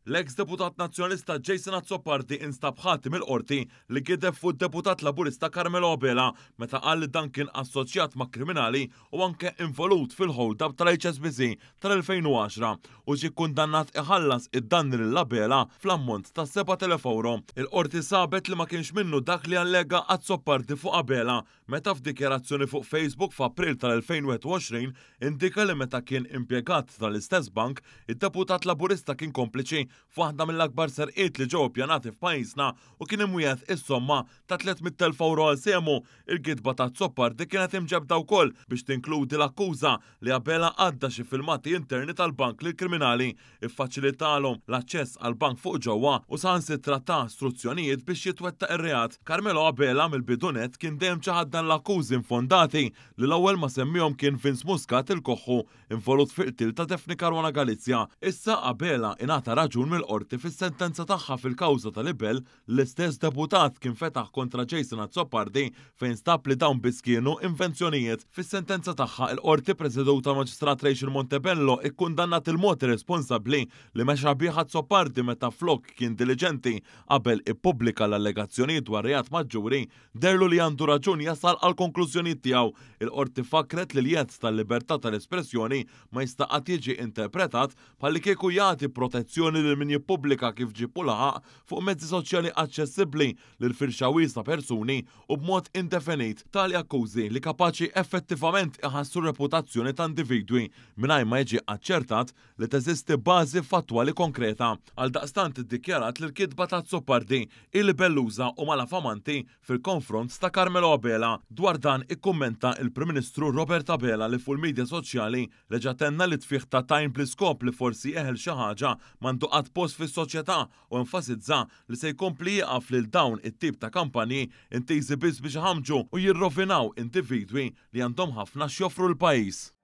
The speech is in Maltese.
L-eks deputat Nazzjonalista Jason Azzopardi instab ħati mill-Qorti li gideb fuq id-deputat Laburista Carmelo Abela meta qal li dan kien assoċjat ma' kriminali u anke involut fil-hold-up tal-HSBC tal-2010 u ġie kkundannat iħallas id-danni lil Abela fl-ammont ta' 7,000 ewro. Il-Qorti sabet li ma kienx minnu dak li allega Azzopardi fuq Abela meta f'dikjarazzjoni fuq Facebook f'April tal-2021 indika li meta kien impjegat tal-istess bank, id-deputat Laburista kien kompliċi f'waħda mill-akbar serqiet li ġew ippjanati f'pajjiżna u kien imwiegħed is-somma ta' 300,000 ewro għal sehmu. Il-gidba ta' Azzopardi kienet imġebbda wkoll biex tinkludi l-akkuża li Abela għadda xi filmati interni tal-bank lill-kriminali, iffaċilitalhom l-aċċess għall-bank fuq ġewwa u saħansitra ta struzzjonijiet biex jitwettaq ir-reat. Carmelo Abela mill-bidu nett kien dejjem ċaħad dan l-akkużi infondati li l-ewwel ma semmiehom kien Vince Muscat il-Koħħu involut fil-qtil ta' Daphne Caruana Galizia. Issa Abela ingħata raġun mill-Qorti fis-sentenza tagħha fil-kawża ta' libell L-istess deputat kien fetaħ kontra Jason Azzopardi fejn stab li dawn biss kienu invenzjonijiet. Fis-sentenza tagħha, il-Qorti preseduta l-Maġistrat Rachel Montebello ikkundannat il-mod irresponsabbli li mexa bih Azzopardi meta flok kien diliġenti qabel ippubblika l-allegazzjonijiet dwar reat maġġuri, deherlu li għandu raġun jasal għall-konklużjonijiet tiegħu. Il-Qorti fakkret li l-jedd tal-libertà tal-espressjoni ma jista' qatt jiġi interpretat bħallikieku jagħti protezzjoni lil min jippubblika kif ġieb u laħaq fuq mezzi soċjali aċċessibbli lil firxa wiesgħa persuni u b'mod indefinit. Tali akkużi li kapaċi effettivament iħassru r-reputazzjoni ta' individwi mingħajr ma jiġi aċċertat li teżisti bażi fattwali konkreta. Għaldaqstant iddikjarat li l-kitba ta' Azzopardi hi libelluża u malafamanti fil-konfront ta' Carmelo Abela. Dwar dan ikkummenta il-Prim Ministru Robert Abela li fuq il-midja soċjali reġa' tenna li tfigħ ta' tajn bl-iskop li forsi jeħel xi ħaġa m'għandu qatt post fis-soċjetà u enfasizza li se jkompli jieqaf lil dawn it-tip ta' kampanji intiżi biss biex iħammġu u jirrovinaw individwi li għandhom ħafna x'joffru lill-pajjiż.